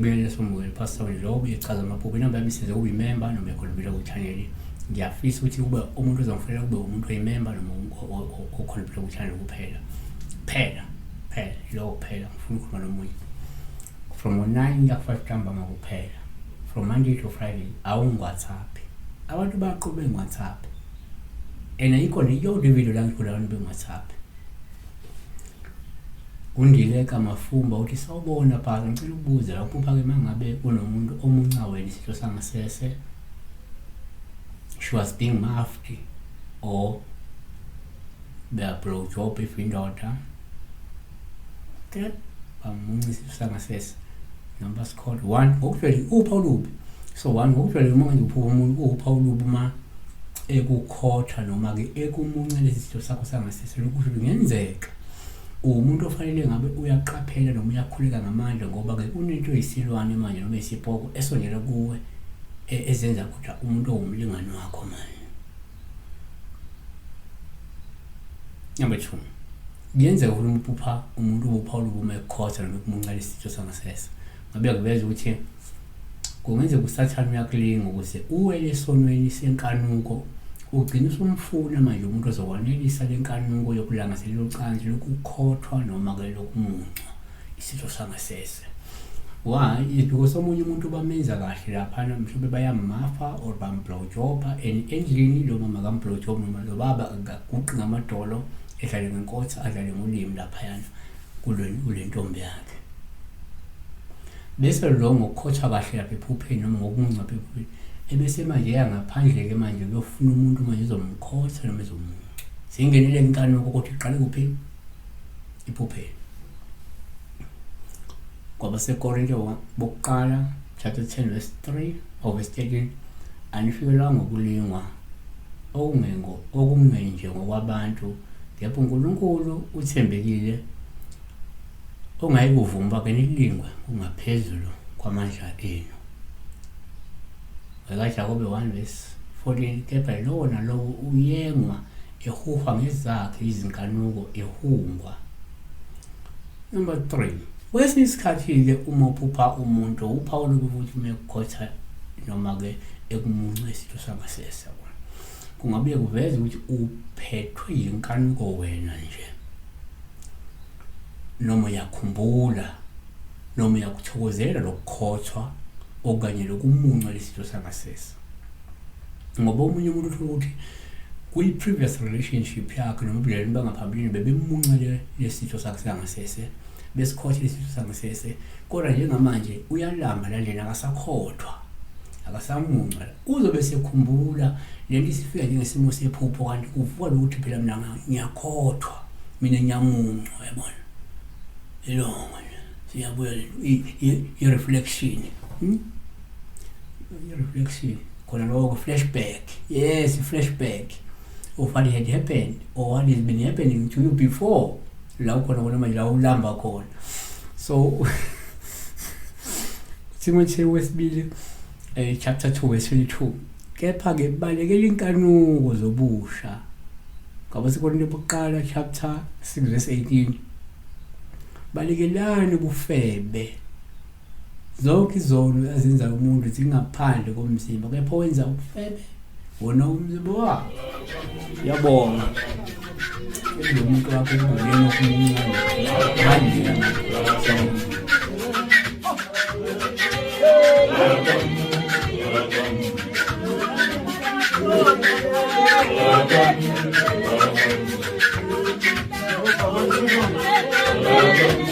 Ngikubingelele somukeli Pastor Ndlovu echaza amaphupho. Inamba yami isize kube imember noma ekhontribute ku-channel. Ngiyafisa ukuthi kube umuntu ozongifonela kube umuntu oyimember noma okhontribute ku-channel kuphela. Kuphela, kuphela, yiloko kuphela. Ngifuna ukukhuluma nomunye. From ngo-9 kuya ku-5 ntambama kuphela. From Monday to Friday awungi-WhatsApp. Abantu bayaqhubeka ngi-WhatsApp. And ayikho neyodwa ivideo la ngikhona abantu bengi-WhatsApp. UNdileka Mafumba uthi sawubona bhaka ngicela ukubuza la uphupha-ke uma ngabe kunomuntu omunca wena isitho sangasese she was being muffed or beya-blow job if indoda okay bamunca isitho sangasese noma sikhona one ngokujwayelekile upha olubi so one ngokujwayelekile uma nje uphupha umuntu upha olubi uma ekukhotha noma-ke ekumunca lesi sitho sakho sangasese lokhu kusho kungenzeka uwumuntu ofanele ngabe uyaqaphela noma uyakhuleka ngamandla ngoba-ke kunento eyisilwane manje noma isipoko esondela kuwe ezenza kodwa umuntu owumlingani wakho manje. Number 2, kuyenzeka ukuthi uphupha umuntu ubuphawula ubuma ekukhotha noma ekumunca lesitho sangasese ngabe kuveza ukuthi kungenzeka uSathane uyakulinga ukuze uwele esonweni senkanuko ugcine usumfuna manje umuntu ozokwanelisa le nkanuko yokulangazelela ucansi lokukhothwa noma-ke lokumuncwa isitho sangasese. Why? Is because omunye umuntu bamenza kahle laphana mhlawumbe bayammafa or bamblowjobha and endlini lo mama kamblowjob noma lo baba akaguqi ngamadolo edlale ngenkotha adlale ngolimi laphayana kule ntombi yakhe. Bese lo ngokukhotha kahle lapha ephupheni noma ngokumunca lapha ephupheni ebese manje eya ngaphandle-ke manje kuyofuna umuntu manje ezomkhotha noma ezomunca. Singenele inkanuko kodwa iqale kuphi? Ephupheni. KwabaseKorinte bokuqala chapter 10 verse 3 or verse 13 anifikelwanga ukulingwa okungengo okungenje ngokwabantu kepha uNkulunkulu uthembekile ongayikuvuma ke nilingwe kungaphezulu kwamandla enu. EkaJakobe 1 verse 14 kepha lowo nalowo uyengwa ehuhwa ngezakhe izinkanuko ehungwa. Number 3, kwesinye isikhathi-ke uma uphupha umuntu uphawu olubi futhi uma ekukhotha noma-ke ekumunca isitho sangasese yabona kungabuye kuveze ukuthi uphethwe yinkanuko wena nje noma uyakhumbula noma uyakuthokozela lokukhothwa okanye lokumunca lesitho sangasese ngoba omunye umuntu uthola ukuthi kwi-previous relationship yakhe noma ubudlelwane bangaphambilini bebemuncele lesitho sakhe sangasese besikhothe lesitho sangasese kodwa njengamanje uyalamba lalena akasakhothwa akasamunca uzobe sekhumbula lento isifika njengesimo sephupho kanti kuvuka lokuthi phela mina ngiyakhothwa mina ngiyamunca uyabona ilongo nje siyabuya i-reflection hmm? I-reflection khona lokho flashback, yes, flashback of what had happened or what has been happening to you before la ukhona khona manje la ulamba khona. So Timotheo wesibili chapter 2 verse 22 kepha ke balekela inkanuko zobusha. KwabaseKorinte bokuqala chapter 6 verse 18 balekelani ubufebe. Zonke izono azenzayo umuntu zingaphandle komzimba, kepha owenza ubufebe wona umzimba wakhe. Uyabonga lo muntu wakho ukubukela okuncane manje. Siyabonga.